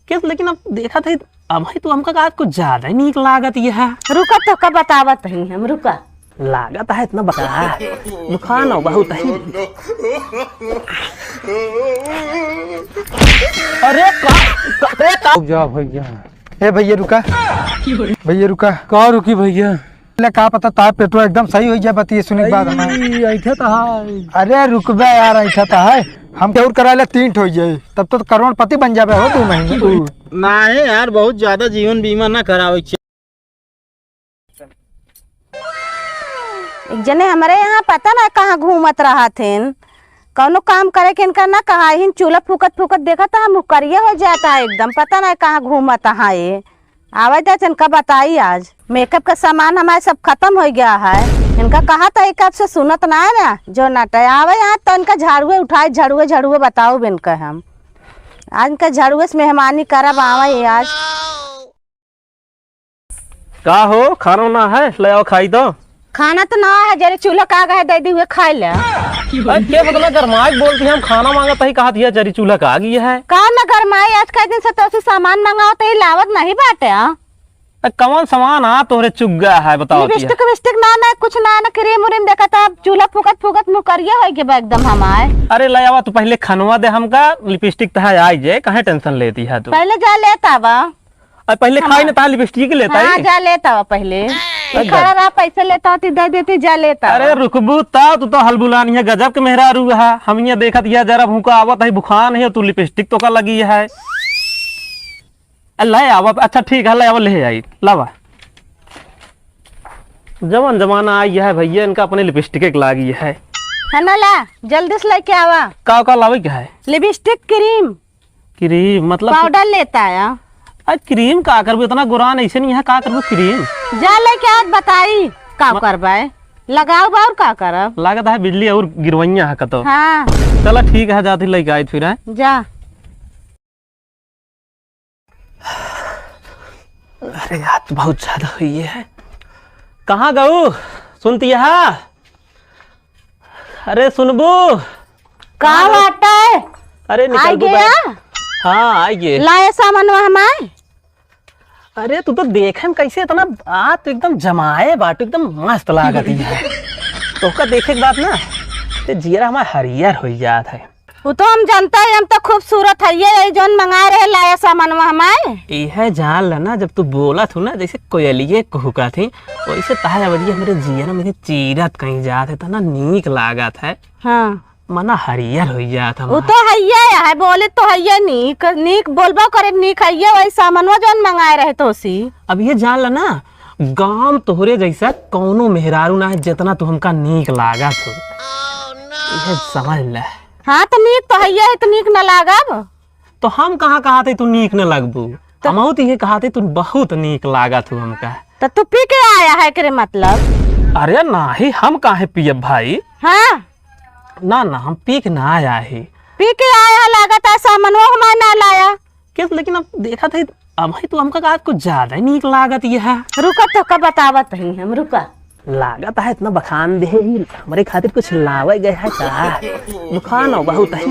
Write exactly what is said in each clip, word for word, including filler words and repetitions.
किस, लेकिन अब देखत ही, अब ही तो हमका का कुछ ज्यादा ही नीक लागत यह। रुका, तोहका बतावत ही हम, रुका। लागत है इतना बका, दुखान हो बहुत है। अरे का, का, अरे का? रुक जा भैया। ए भैया रुका, भैया रुका। का रुकी भैया? ले का पता, तार पेटवा एकदम सही हो जाए, बतिये सुने के बाद हमारे। अरे, ऐठा तो है। अरे रुकबे यार, ऐठा तो है। हम केहू कराए ले तीन ठो हो जाए, तब तो करोड़पति बन जाबे हो दो महीने तू। नाही यार, बहुत ज्यादा जीवन बीमा ना करावे के चाही। एक जने हमरे यहाँ पता ना कहाँ घूमत रहत हन, कौनो काम करे के इनका ना कहा हिन, चूल्हा फूकत फूकत देखत हम उकरिया हो जाता है एकदम, पता ना कहाँ घूमत है ये। आवे दे, इनका बताई आज। मेकअप का सामान हमारे सब खत्म हो गया है। इनका कहा था एक आपसे सुनत ना है ना, जो नटे आवे यहाँ तो इनका झाड़ुए उठाए, झाड़ुए, झाड़ुए बताओ बिन के हम। आज इनका झाड़ुए से मेहमानी करब, आवे ही आज। का हो, खाना ना है? ले आओ, खाई दो। खाना तो ना है, जरे चूल्हा का गए दे दी हुए खाए ले। अरे, के बदला गरमाए के बोलती है, हम खाना मांगत ही, कहा दिया जरी चूल्हा का आ गई है। का ना गरमाए, आज कई दिन से तो से सामान मंगाओ तो ये लावत नहीं बाटे, हाँ? अरे, कौन सामान आ तोहरे चुग्गा है, बताओ तिया। लिपस्टिक विपस्टिक ना, ना, कुछ ना, ना, क्रीम व्रीम देखा था, चूल्हा फूकत फूकत मुँह करिया हो गया एकदम हमार। अरे, ले आवा, तू पहले खनवा दे हमका, लिपस्टिक तो है आई जे, काहे टेंशन लेती है तू? पहले जा लेत आवा। अरे पहिले खाई ना, तहार लिपस्टिक लेता हाँ, ही। जा लेता हुआ पहिले। अरे खड़ा रहा, पैसे लेता होती, दे देती, जा लेता अरे हुआ। रुकबू ता, तू तो हलबुलानी है, गजब के मेहरारू है। हम ये देखत यह जरा भूखा आवत है, भुखान है, तू लिपस्टिक तो का लगी है। अरे ले आवा, अच्छा ठीक है, ले आवा, ले आई, लावा। जवन जमाना आई है भैया, इनका अपने लिपस्टिक एक लागी है। है ना, ला, जल्दी से लेके आवा। का का लावे के है? लिपस्टिक, क्रीम। क्रीम मतलब? पाउडर लेता आया। आ, क्रीम का करबू? इतना गुरान ऐसे नहीं है, का करबू क्रीम? जा लेके आज बताई का म- करबे, लगाओ बा और का करब? लागत है बिजली और गिरवैया है कतो। हाँ। चला ठीक है, जाती लेके आई फिर, हैं? जा। अरे यार, तो बहुत ज्यादा हुई है। कहाँ गऊ? सुनती है? अरे सुनबू? का बात है? अरे निकल गया? हाँ, आ गए। लाए सामान हमारे? अरे तू तो देखे में कैसे इतना, आ, तू एकदम जमाए बाटू, एकदम मस्त लागत ही है। तोहका देखे के बाद ना, ते जियरा हमार हरियर हो जात है। वो तो हम जानता है, हम तो खूबसूरत है, ये, ये जौन मंगाए रहे लाया सामान हमारे। यह जान ला ना, जब तू बोलत हूँ ना, जैसे कोयलिए कुहुकत ही, वैसे तहार आवाजिया हमरे जियरा में चीरत कहीं जात है, तना नीक लागत है। हाँ। मना हरियर हो जात है वो हमार। तो हइये है, बोले तो हइये नीक, नीक बोलबो करे, नीक हइये, वही सामानवा जौन मंगाए रहे तो सी। अब ये जान ला ना, गांव तोहरे जैसा कौनो मेहरारू ना है, जितना तू हमका नीक लागत हो। ये समझ ले। हाँ, तो नीक तो हइये है, तो नीक न लागब। तो हम कहाँ कहा थे तू नीक न लगबू? तो हमहू तो ये कहा थे तू बहुत नीक लागत हो हमका। तो तू पी के आया है, एकरे मतलब? अरे नाही, हम काहे पियब भाई? हाँ। ना, ना, हम पी के ना आया है। पी के आया है, लागत है सामानवा हमार ना लाया। किस, लेकिन अब देखा था, अब ही तो हमका का कुछ ज्यादा ही नीक लागत ये है। रुका, तोहका बतावत ही हम, रुका। लागत है इतना बखान दे ही, हमरे खातिर कुछ लावे गए है का? बखान हो बहुत है।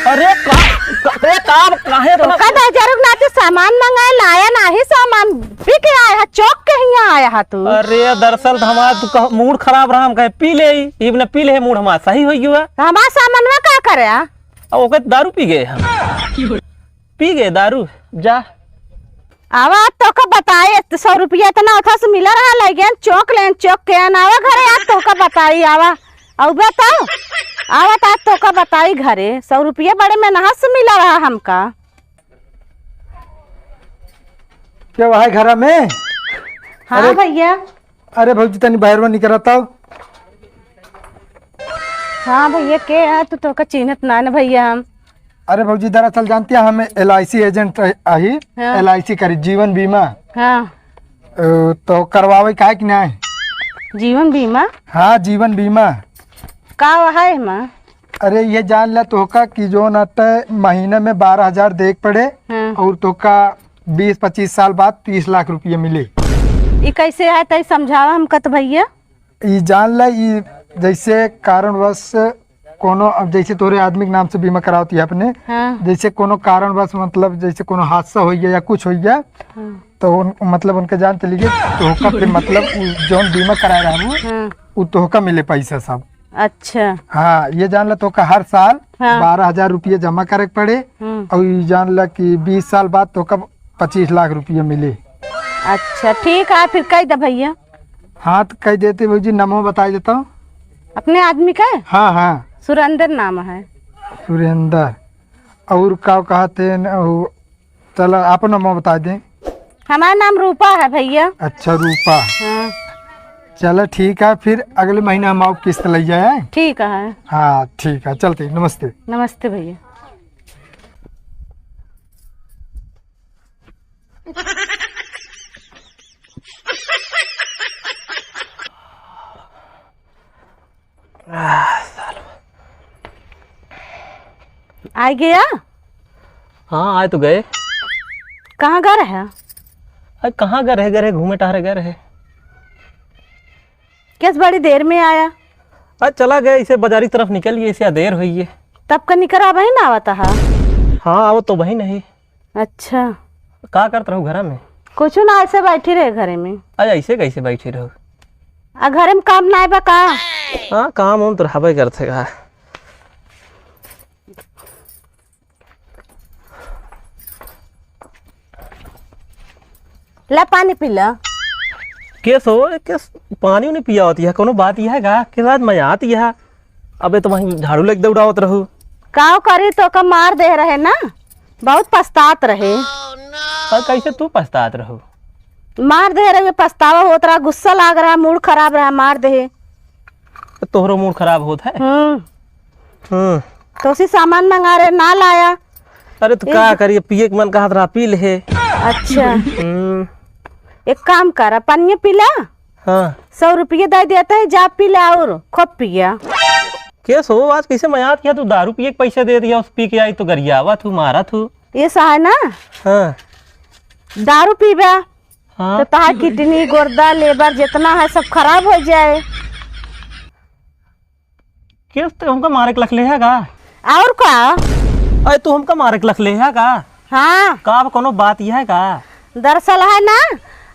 अरे का, का, अरे का, काहे इतना तोहका दस हजार रुपया के सामान मंगाए, लाया नाही सामान, पी के आया है, चौक के हियाँ आया है तू। अरे दरअसल तो हमारा तू कह, मूड खराब रहा, हम कहे पी ले, इब ने पी ले, मूड हमारा सही हो गया। तो हमारा सामानवा का करे आ? अब ओके दारू पी गए हम। पी गए दारू, जा। आवा, आज तोका बताए, सौ रुपया इतना ओथा से मिला रहा, लइ गएन चौक लेन, चौक के आन, आवा घरे, आज तोका बताई, आवा। अउबे तो, आवा तो आज तोका बताई घरे, सौ रुपया बड़े मेहनत से मिला रहा हमका। के है घर में? हाँ अरे, भैया। अरे भौजी, तनी बाहरवा निकरा तो। हाँ भैया, के है? तू तोका चिन्हत ना न भैया हम। अरे भौजी, दरअसल जानती है, हम एल आई सी एजेंट अही, हाँ। एल आई सी करी, जीवन बीमा। हाँ। अ, तो करवावे का है कि नहीं? जीवन बीमा? हाँ, जीवन बीमा। का है एमा? अरे, ये जान ला तोहका कि जौन अटे महीने में बारह हजार देक पड़े हाँ। और तोहका बीस पच्चीस साल बाद तीस लाख रुपया मिले। ई कैसे है, तई समझावा हमका तो भैया। ई जान ला, ई जैसे कारणवश कोनो, अब जैसे तोरे आदमी के नाम से बीमा करावत ही अपने, हाँ। जैसे कोनो कारणवश, मतलब, जैसे कोनो हादसा होइ गया या कुछ होइ गया, हाँ। तो उन, मतलब, उनके जान चली गई, तो ओका फिर, मतलब, उ जौन बीमा कराए रहबू, हाँ। उ तोहका मिले पैसा सब। अच्छा। हाँ, ये जान ला, तोहका हर साल हाँ। बारह हजार रुपये जमा करे के पड़े, हम्म। और ये जान ला कि बीस साल बाद तोहका पच्चीस लाख रुपये मिले। अच्छा, ठीक है, फिर कह दे भैया। हाँ, तो कह देते भौजी, नमो बताइ देता हूँ। अपने आदमी का? हाँ, हाँ। सुरेंद्र नाम है। सुरेंद्र। और का कहते हैं न, वो, चला, आपन नमो बताइ दे। हमार नाम रूपा है भैया। अच्छा, रूपा। हाँ। चला, ठीक है, फिर अगले महीना हम आओ, किस्त लइ जाए। ठीक है। हाँ, ठीक है, चलते, नमस्ते। नमस्ते भैया। आइ गया? हाँ, आए तो गए। कहाँ गए रहे? अरे, कहाँ गए रहे, गए रहे, घूमे टहरे गए रहे। किस बड़ी देर में आया? अरे, चला गए, इसे बाजारी तरफ निकल गए, इसे देर हुई है। तब का निकर अबहिन आवत हा? हाँ, आवत तो अबहिन ही। अच्छा। का करत रहू घरा में? कुछ ना, ऐसे बैठी रहे घरे में। अरे, ऐसे कैसे बैठी रहू? आ, घरे में काम नाय बा का? हाँ, काम हम तो रहबे करते का। ला, पानी पी ला। केस हो, केस, पानी उनी पिया होती है, कोनो बात यह है का? के बाद मजा आती है। अबे तो वहीं झाड़ू लेके दौड़ावत रहू। काव करी, तोका मार दे रहे ना, बहुत पछतात रहे। और कैसे तू पछतात रहू? मार दे रहे, पछतावा होत रहा, गुस्सा लाग रहा, मूड खराब रहा, मार दे। तोहरो मूड खराब होत है? हम्म। हम्म। तो उसी सामान मंगा रहे, ना लाया। अरे तो ए- का करिए, पिए के मन कहत रहा, पी ले। अच्छा। हम्म। एक काम कर, पनिया पी ला। हाँ। सौ रुपये दे देते हैं, जा पी ला और खूब पिया। केस हो, आज कैसे मजाक किया तू? दारू पिए के पैसा दे दिया, उस पी के आई तो गरियावा तू, मारा तू। ये सा है ना? हाँ। दारू पीबा हाँ। तो तहार किडनी, गुर्दा, लेबर जितना है सब खराब हो जाए। केस तो हमका मारे के लखले है का? और का? अरे तू हमका मारे के लखले है का? हाँ। का अब कोनो बात यह है का? दरअसल है ना,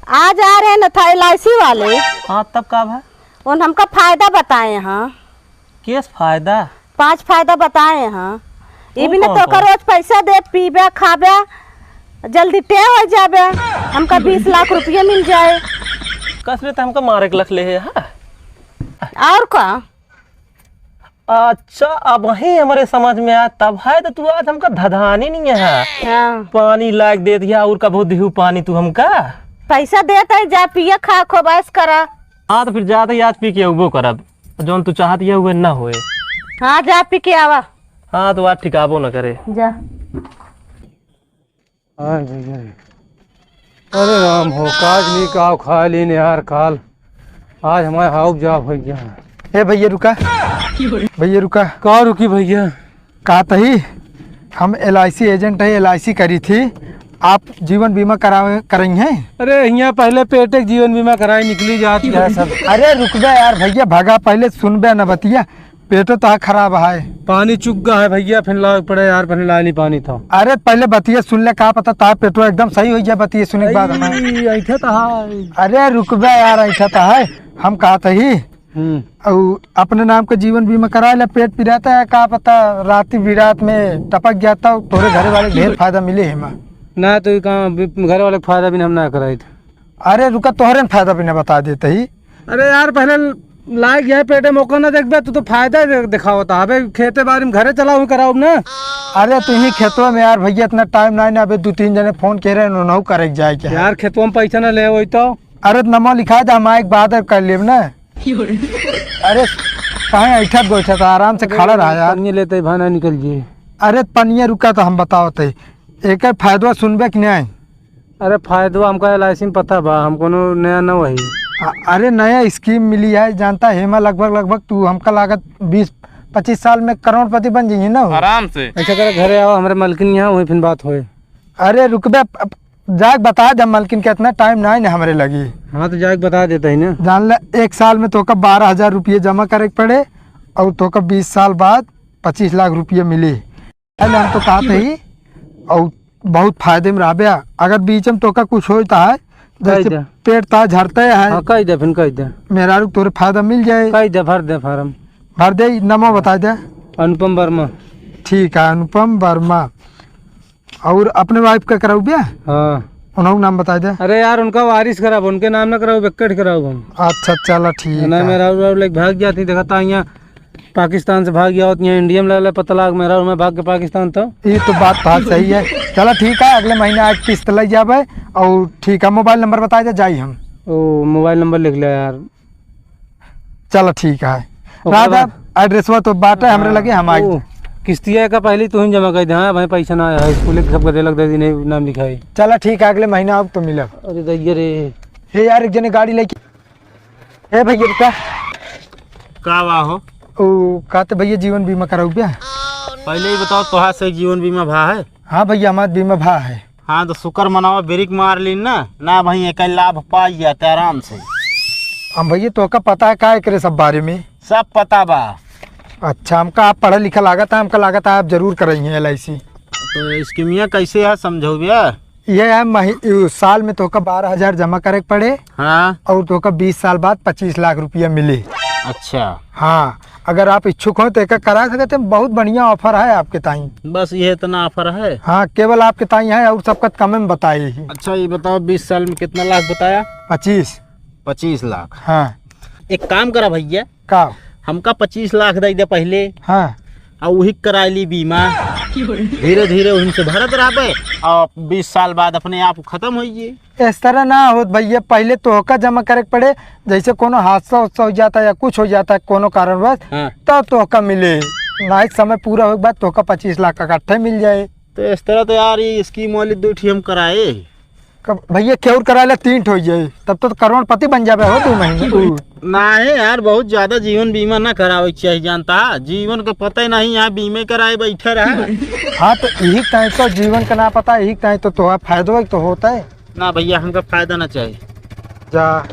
आज आ रहे न था एल आई सी वाले। हाँ, तब का भा? उन हमका फायदा बताए हैं। केस फायदा? पाँच फायदा बताए हैं। ये ऊ भी ना कौन तो कौन? रोज पैसा दे, पीबे, खाबे, जल्दी टे हो जाबे, हमका बीस लाख रुपये मिल जाए। कस रे, तो हमका मारे के लखले है, हाँ? और का? अच्छा, अब वही हमारे समझ में आया, तब है तो तू आज हमका धधानी नहीं है। हाँ। पानी लाग दे दिया और कबो दिहू पानी तू हमका? पैसा देत है, जा पिया, खा, खूब ऐश करा। हाँ, तो फिर जाते ही आज पी के अउबो करब, जौन तू चाहत है उहे ना होए। हाँ, जा पी के आवा। हाँ, तो आज ठिकाबो न करे। जा। हाय भैया। अरे राम हो, काज नी काव खाए लीन यार काल। आज हमारे हाउक जाप हो गया। ए भैया रुका, भैया रुका। का रुकी भैया? का तही, हम एल आई सी एजेंट है, एल आई सी करी थी, आप जीवन बीमा करावे, करई हैं? अरे हियाँ पहले पेटे के जीवन बीमा कराई निकली जात है सब। अरे रुक जा यार भैया, भगा पहले सुनबे न बतिया। पेटो तो खराब है। पानी चुक गा है भैया, फिर लावे पड़े यार, पहले लाए ली पानी तो। अरे पहले बतिया सुन ले, का पता ता पेटो एकदम सही हो जाए, बतिया सुने के बाद हमारे। आई, ऐठा तो है। अरे रुकबे यार, ऐठा तो है, हम कहत ही। हम्म। अउ अपने नाम का जीवन बीमा करा ले, पेट पिराता है, का पता रात बिरात में टपक गया तो तोरे घरे वाले ढेर फायदा मिले है माँ। ना तो ये काम, घर वाले के फायदा भी हम ना कराई थे। अरे रुका, तोहरे न फायदा भी ना बता देते ही। अरे यार, पहले लायक यह पेटे मौका ना देखबे, तू तो फायदा दे-, दिखावता। अबे खेते बारी में घरे चला हुई कराउब ना। अरे तू ही खेतवा में यार भैया, इतना टाइम नहीं ना, अबे दो तीन जने फोन के रहे, उन्होंने करे के जाए के है। यार खेतवा में पैसा ना ले वही तो। अरे नमो लिखा दे, हम आए के बाद कर लेब ना। अरे काहे ऐठा बैठा था, आराम से खड़ा रहा यार। पनिया लेते ही भाना निकल जिए। अरे पनिया रुका तो हम बतावत है, एक फायदा सुनबे कि नहीं? अरे फायदा हमका एल आई सी में पता बा, हम कोनो नया न वही। अ-, अरे नया स्कीम मिली है, जानता है हेमा, लगभग लगभग तू हमका लागत बीस पच्चीस साल में करोड़पति बन जाइए ना हो। आराम से। ऐसा करे घरे आओ, हमरे मलकिन यहाँ, वहीं फिर बात होए। अरे रुकबे, अब जाके बता दे मलकिन के, इतना टाइम ना है ना हमरे लगी। हाँ तो जाके बता देते ही ना। जान ले, एक साल में तोका बारह हजार रुपये जमा करे के पड़े और तोका बीस साल बाद पच्चीस लाख रुपया मिले। पहले हम तो कहते ही, और बहुत फायदे में रहबे। अगर बीच में तोका कुछ होता है, कह जैसे दे। पेट ता झरते है, हाँ, कह दे, फिर कह दे। मेहरारू तोरे फायदा मिल जाए। कह दे, भर दे फार्म। भर दे, नामो बता दे। अनुपम वर्मा। ठीक है, अनुपम वर्मा। और अपने वाइफ का कराऊ बे? हाँ। उनहू नाम बता दे। अरे यार, उनका वारिस कराओ, उनके नाम ना कराओ, बेक्कट कराओ हम। अच्छा, चला ठीक ना, है। मेहरारू लाइक भाग जाती, देखा था यहाँ पाकिस्तान से भाग गया होत, यहाँ इंडिया में लगे पता लाग, मेहरारू में भाग के पाकिस्तान तो। ये तो बात बहुत सही है। चला ठीक है, अगले महीने आज किस्त ले जाबे। और ठीक है, मोबाइल नंबर बता दे, जाई हम। ओ, मोबाइल नंबर लिख ले यार। चला ठीक है। ओकरा राधा, बाद एड्रेसवा तो बाटे हमरे हाँ, लगे, हम आई। ओ, किस्तिया का पहले तू ही जमा कर दे। हाँ भाई, पैसा ना आया है, स्कूल के सब गदे लग दे, नाम लिखा है। चला ठीक है, अगले महीना अब तो मिलब। अरे दैया रे। हे यार, एक जने गाड़ी लेके, ए भैया रुका। का बा हो? ओ, का तो भैया जीवन बीमा कराऊ बे? पहले ही बताओ, तोहार से जीवन बीमा भा है? हाँ भैया, हमार बीमा भा है। हाँ, तो शुक्र मनावा, ब्रेक मार ली ना। ना भाई, एक लाभ पाई जाते आराम से। हम भैया, तोहका पता है का एकरे सब बारे में? सब पता बा। अच्छा, हमका आप पढ़ा लिखा लागत है, हमका लागत है आप जरूर करइहे एल आई सी। तो स्कीमिया कैसे है, समझाओ भैया? ये है मही-, उ, साल में तोहका बारह हजार जमा करे के पड़े। हाँ। और तोहका बीस साल बाद पच्चीस लाख रुपया मिले। अच्छा। हाँ, अगर आप इच्छुक हो तो एक करा सकते हैं, बहुत बढ़िया ऑफर है आपके ताई। बस ये इतना ऑफर है? हाँ, केवल आपके ताई है और सबका कम में बताए ही। अच्छा, ये बताओ, बीस साल में कितना लाख बताया? पच्चीस। पच्चीस लाख। हाँ। एक काम करा भैया, का? हमका पच्चीस लाख दे दे पहले। हाँ। और वही करा ली बीमा। धीरे धीरे उनसे भरत रहबे और बीस साल बाद अपने आप खत्म होइए। इस तरह ना होत भैया, पहले तोहका जमा करे के पड़े। जैसे कोनो हादसा उदसा हो जाता है या कुछ हो जाता है कोनो कारणवश, हाँ। तब तोहका मिले। ना, एक समय पूरा होए के बाद तोहका पच्चीस लाख का इकट्ठे मिल जाए। तो इस तरह तो यार, ये स्कीम वाली दो ठी हम कराए। कब भैया, केहू कराए ला तीन ठो हो जाए, तब तो करोड़पति बन जाबे हो दो महीने। नहीं यार, बहुत ज्यादा जीवन बीमा ना करावे के चाहिए, जानता है? जीवन के पता ही नहीं, यहाँ बीमे कराए बैठे रहे। हाँ, तो यही ताई तो जीवन का ना पता, यही ताई तो तोहार फायदो तो होता है। ना भैया, हमका फायदा ना चाहिए। जा,